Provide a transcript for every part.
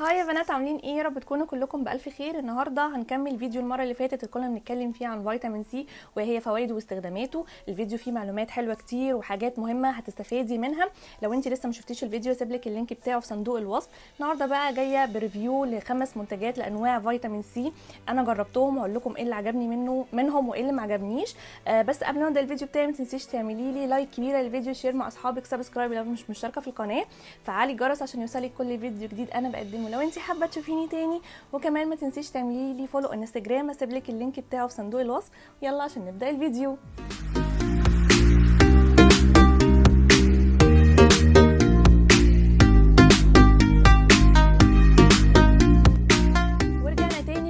Hi يا بنات، عاملين ايه؟ يا رب تكونوا كلكم بالف خير. النهارده هنكمل فيديو المرة اللي فاتت اللي كنا بنتكلم فيه عن فيتامين سي وهي فوائده واستخداماته. الفيديو فيه معلومات حلوة كتير وحاجات مهمة هتستفادي منها. لو انت لسه ما شفتيش الفيديو سيبلك ال link بتاعه في صندوق الوصف. النهارده بقى جاية ب review لخمس منتجات لانواع فيتامين سي انا جربتهم واقول لكم ايه اللي عجبني منهم وايه اللي ما عجبنيش. بس قبل ما نبدا الفيديو بتاعي ما تنسيش تعملي لي like كبيرة للفيديو، share مع اصحابك، subscribe لو مش مشتركة في القناة، فعلي الجرس عشان يوصلك كل فيديو جديد انا بقدمه لو انت حابة تشوفيني تاني. وكمان ما تنسيش تعملي لي follow انستجرام، اسيب لك ال link بتاعه في صندوق الوصف. يلا عشان نبدا الفيديو.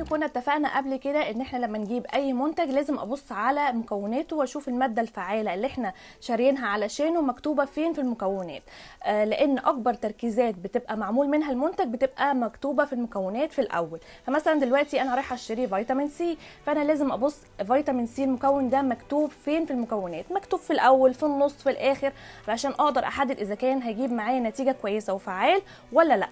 كنا اتفقنا قبل كده ان احنا لما نجيب اي منتج لازم ابص على مكوناته واشوف المادة الفعالة اللي احنا شاريينها علشانه مكتوبة فين في المكونات، لان اكبر تركيزات بتبقى معمول منها المنتج بتبقى مكتوبة في المكونات في الاول. فمثلا دلوقتي انا رايحة اشتري فيتامين سي، فانا لازم ابص فيتامين سي المكون ده مكتوب فين في المكونات، مكتوب في الاول، في النص، في الاخر، عشان اقدر احدد اذا كان هيجيب معايا نتيجة كويسة وفعال ولا لا.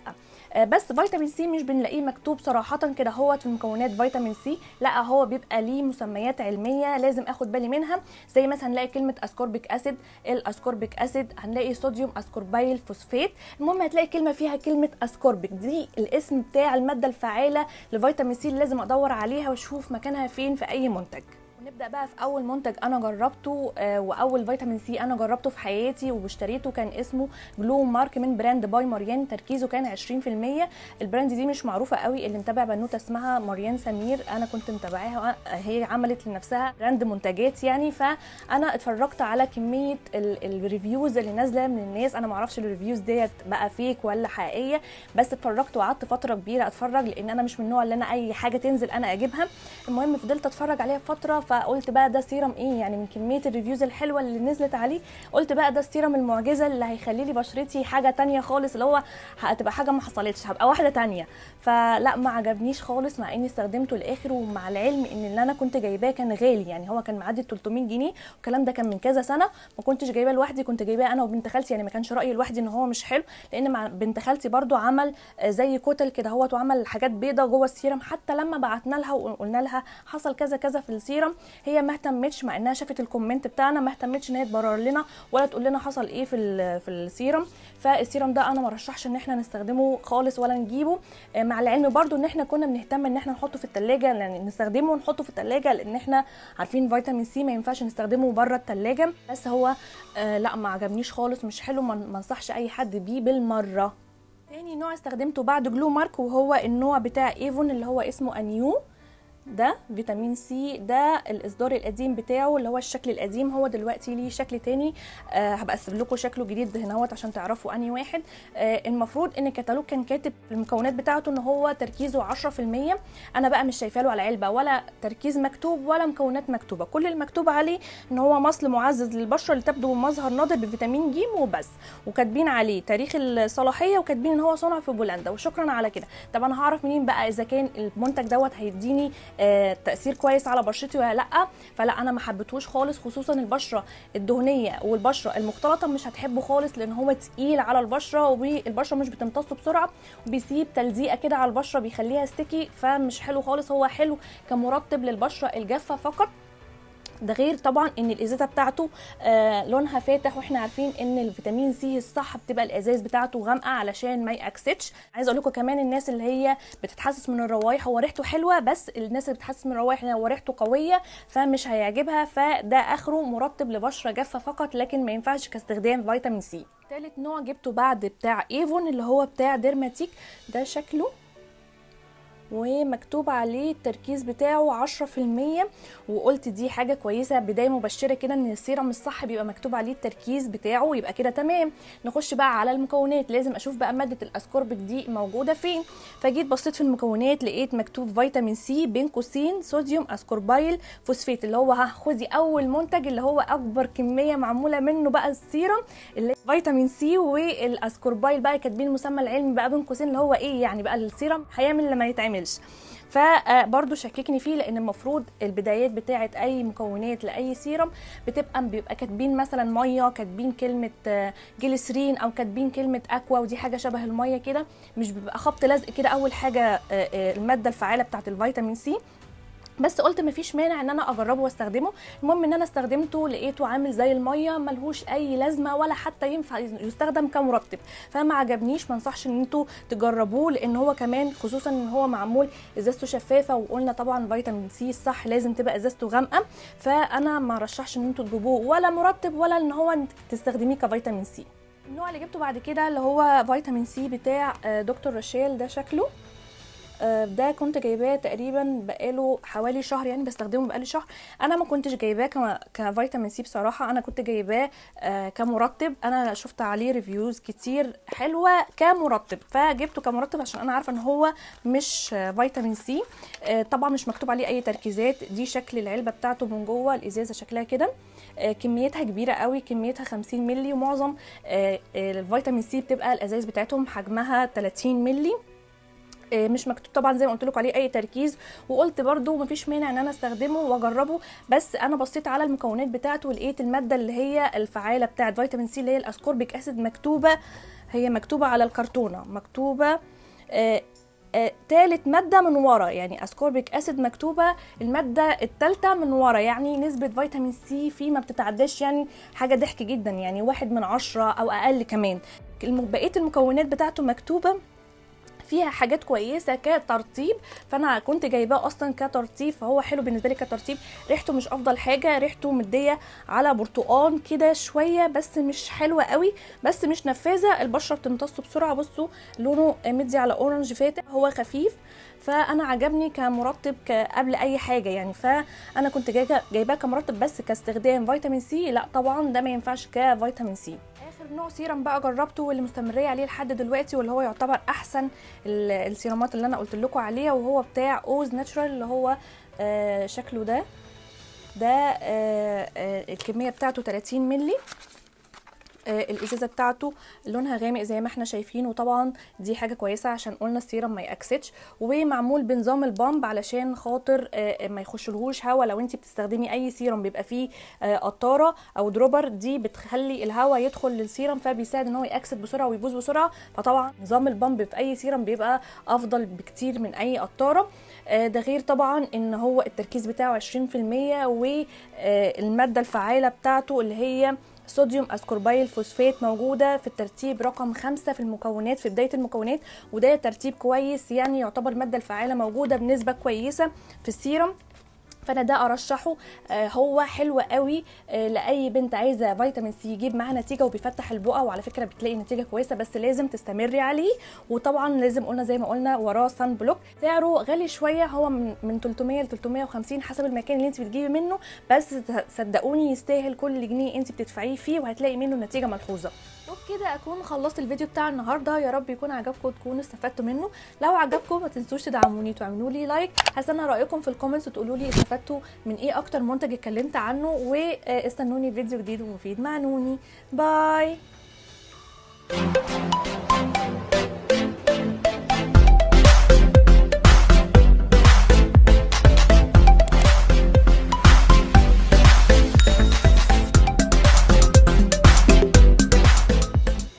بس فيتامين سي مش بنلاقيه مكتوب صراحة كده هو في المكونات فيتامين سي، لا هو بيبقى ليه مسميات علمية لازم اخد بالي منها، زي مثلا هنلاقي كلمة ascorbic acid، ال ascorbic acid، هنلاقي sodium ascorbyl phosphate. المهم هتلاقي كلمة فيها كلمة اسكوربيك، دي الاسم بتاع المادة الفعالة لفيتامين سي اللي لازم ادور عليها واشوف مكانها فين في اي منتج. ونبدا بقى في اول منتج انا جربته، واول فيتامين سي انا جربته في حياتي واشتريته، كان اسمه جلو مارك من brand by ماريان، تركيزه كان 20%. ال brand دي مش معروفة قوي، اللي متابع بنوته اسمها ماريان سمير، انا كنت متابعاها، هي عملت لنفسها brand منتجات يعني. فانا اتفرجت على كمية ال reviews اللي نازله من الناس، انا ما اعرفش ال reviews ديت بقى fake ولا حقيقية، بس اتفرجت وقعدت فترة كبيرة اتفرج، لان انا مش من النوع اللي انا اي حاجة تنزل انا اجيبها. المهم فضلت اتفرج عليها فترة، فقلت بقى ده سيرم ايه يعني، من كمية ال reviews الحلوة اللي نزلت عليه قلت بقى ده السيرم المعجزة اللي هيخلي لي بشرتي حاجة تانية خالص، اللي هو هتبقى حاجة ما حصلتش، هبقى واحدة تانية. فلا ما عجبنيش خالص، مع اني استخدمته الاخر، ومع العلم ان اللي انا كنت جايباه كان غالي، يعني هو كان معدي 300 جنيه، والكلام ده كان من كذا سنة، ما كنتش جايباه لوحدي، كنت جايباه انا وبنت خالتي، يعني ما كانش رايي لوحدي ان هو مش حلو، لان مع بنت خالتي برده عمل زي كتل كده اهوت، وعمل حاجات بيضة جوه السيرم، حتى لما بعتنا لها وقلنا لها حصل كذا كذا في السيرم هي ما اهتمتش، مع انها شافت ال comment بتاعنا ما اهتمتش ان هي تبرر لنا ولا تقول لنا حصل ايه في ال serum. فال serum ده انا ما رشحش ان احنا نستخدمه خالص ولا نجيبه، مع العلم برده ان احنا كنا بنهتم ان احنا نحطه في الثلاجة، يعني نستخدمه ونحطه في الثلاجة، لان احنا عارفين فيتامين سي ما ينفعش نستخدمه بره الثلاجة. بس هو لا ما عجبنيش خالص، مش حلو، ما انصحش اي حد بيه بالمرة. تاني نوع استخدمته بعد جلو مارك وهو النوع بتاع ايفون اللي هو اسمه انيو، ده فيتامين سي، ده الاصدار القديم بتاعه اللي هو الشكل القديم، هو دلوقتي ليه شكل تاني، هبقى اسيب لكم شكله جديد هنا عشان تعرفوا انهي واحد. المفروض ان الكتالوج كان كاتب في المكونات بتاعته ان هو تركيزه 10%، انا بقى مش شايفه له على علبة ولا تركيز مكتوب ولا مكونات مكتوبة، كل المكتوب عليه ان هو مصل معزز للبشره لتبدو مظهر ناضر بفيتامين ج وبس، وكاتبين عليه تاريخ الصلاحية، وكاتبين ان هو صنع في بولندا، وشكرا على كده. طب انا هعرف منين بقى اذا كان المنتج دوت هيديني تاثير كويس على بشرتي ولا لا؟ فلا انا ما حبيتهوش خالص، خصوصا البشرة الدهنية والبشره المختلطة مش هتحبه خالص، لان هو تقيل على البشرة والبشره مش بتمتصه بسرعة، وبيسيب تلزيقه كده على البشرة بيخليها sticky، فمش حلو خالص. هو حلو كمرطب للبشره الجافه فقط، ده غير طبعا ان الازازه بتاعته لونها فاتح، واحنا عارفين ان الفيتامين سي الصح بتبقى الازاز بتاعته غامقه علشان ما ياكسدش. عايزه اقول لكم كمان الناس اللي هي بتتحسس من الروايح، هو ريحته حلوة، بس الناس اللي بتتحسس من الروايح هو ريحته قوية فمش هيعجبها، فده اخره مرطب لبشره جافة فقط، لكن ما ينفعش كاستخدام فيتامين سي. ثالث نوع جبته بعد بتاع ايفون اللي هو بتاع ديرماتيك، ده شكله ومكتوب عليه التركيز بتاعه 10%، وقلت دي حاجة كويسة، بداية مبشرة كده ان السيرم الصح بيبقى مكتوب عليه التركيز بتاعه، يبقى كده تمام. نخش بقى على المكونات، لازم اشوف بقى مادة الاسكوربيك دي موجودة فين. فجيت بصيت في المكونات لقيت مكتوب فيتامين سي بين قوسين sodium ascorbyl phosphate، اللي هو خدي اول منتج اللي هو اكبر كمية معمولة منه بقى السيرم اللي فيتامين سي وال ascorbyl، بقى كاتبين المسمى العلمي بقى بين قوسين اللي هو ايه يعني بقى السيرم هيعمل لما يتعمل. بيستحملش. فبرضه شككني فيه، لان المفروض البدايات بتاعه اي مكونات لاي سيرم بيبقى كاتبين مثلا مية، كاتبين كلمة جليسرين، او كاتبين كلمة aqua، ودي حاجة شبه المية كده، مش بيبقى خبط لزق كده اول حاجة المادة الفعالة بتاعه الفيتامين سي. بس قلت مفيش مانع ان انا اجربه واستخدمه. المهم ان انا استخدمته لقيته عامل زي المية، ملهوش اي لازمه ولا حتى ينفع يستخدم كمرطب، فما عجبنيش. ما انصحش ان انتوا تجربوه، لان هو كمان خصوصا ان هو معمول ازازته شفافة، وقلنا طبعا فيتامين سي الصح لازم تبقى ازازته غامقه، فانا ما رشحش ان انتوا تجيبوه ولا مرطب ولا ان هو تستخدميه كفيتامين سي. النوع اللي جبته بعد كده اللي هو فيتامين سي بتاع دكتور راشيل، ده شكله ده كنت جايباه تقريبا بقاله حوالي شهر، يعني بستخدمه بقالي شهر. انا ما كنتش جايباه كفيتامين سي بصراحة، انا كنت جايباه كمرطب. انا شفت عليه reviews كتير حلوة كمرطب، فجبته كمرطب عشان انا عارفه ان هو مش فيتامين سي. طبعا مش مكتوب عليه اي تركيزات. دي شكل العلبة بتاعته من جوه، الازازه شكلها كده، كميتها كبيرة قوي، كميتها 50 مللي، ومعظم الفيتامين سي بتبقى الازايز بتاعتهم حجمها 30 مللي. مش مكتوب طبعا زي ما قلت لكم عليه اي تركيز، وقلت برده مفيش مانع ان انا استخدمه واجربه. بس انا بصيت على المكونات بتاعته ولقيت المادة اللي هي الفعالة بتاعه فيتامين سي اللي هي ال ascorbic acid مكتوبة، هي مكتوبة على الكرتونه، مكتوبة تالت مادة من ورا، يعني ascorbic acid مكتوبة المادة الثالثة من ورا، يعني نسبه فيتامين سي فيه ما بتتعداش، يعني حاجة ضحك جدا، يعني 1 من 10 او اقل كمان. بقية المكونات بتاعته مكتوبة فيها حاجات كويسة كترطيب، فانا كنت جايباه اصلا كترطيب، فهو حلو بالنسبة لي كترطيب. ريحته مش افضل حاجة، ريحته مديه على برتقان كده شوية، بس مش حلوة قوي، بس مش نفاذه، البشرة بتمتصه بسرعة. بصوا لونه مدي على orange فاتح، هو خفيف، فانا عجبني كمرطب قبل اي حاجة يعني. فانا كنت جايباه كمرطب، بس كاستخدام فيتامين سي لا طبعا ده ما ينفعش كفيتامين سي. اخر نوع سيرم بقى جربته واللي مستمريه عليه لحد دلوقتي، واللي هو يعتبر احسن السيرامات اللي انا قلت لكم عليها، وهو بتاع Oz Natural، اللي هو شكله ده الكمية بتاعته 30 مللي، الازازه بتاعته لونها غامق زي ما احنا شايفين، وطبعا دي حاجة كويسة عشان قلنا السيرم ما يأكسدش، ومعمول بنظام ال pump علشان خاطر ما يخشلهوش هوا. لو انت بتستخدمي اي سيرم بيبقى فيه قطاره او dropper، دي بتخلي الهوا يدخل للسيرم، فبيساعد ان هو يأكسد بسرعة ويبوظ بسرعة. فطبعا نظام ال pump في اي سيرم بيبقى افضل بكتير من اي قطاره. ده غير طبعا ان هو التركيز بتاعه 20%، والمادة الفعالة بتاعته اللي هي sodium ascorbyl phosphate موجودة في الترتيب رقم 5 في المكونات، في بداية المكونات، وده ترتيب كويس، يعني يعتبر المادة الفعالة موجودة بنسبة كويسة في السيرم. فانا ده ارشحه، هو حلو قوي لاي بنت عايزه فيتامين سي يجيب معاها نتيجة، وبيفتح البقع، وعلى فكرة بتلاقي نتيجة كويسة، بس لازم تستمري عليه. وطبعا لازم قلنا زي ما قلنا وراه sun block. سعره غالي شوية، هو من 300 ل 350 حسب المكان اللي انت بتجيبي منه، بس صدقوني يستاهل كل جنيه انت بتدفعيه فيه، وهتلاقي منه نتيجة ملحوظة. وبكده اكون خلصت الفيديو بتاع النهارده، يا رب يكون عجبكم وتكونوا استفدتوا منه. لو عجبكم ما تنسوش تدعموني وتعملوا لي like، هستنى رايكم في ال comments وتقولوا لي استفدتوا من ايه اكتر منتج اتكلمت عنه، واستنوني فيديو جديد ومفيد مع نوني. bye.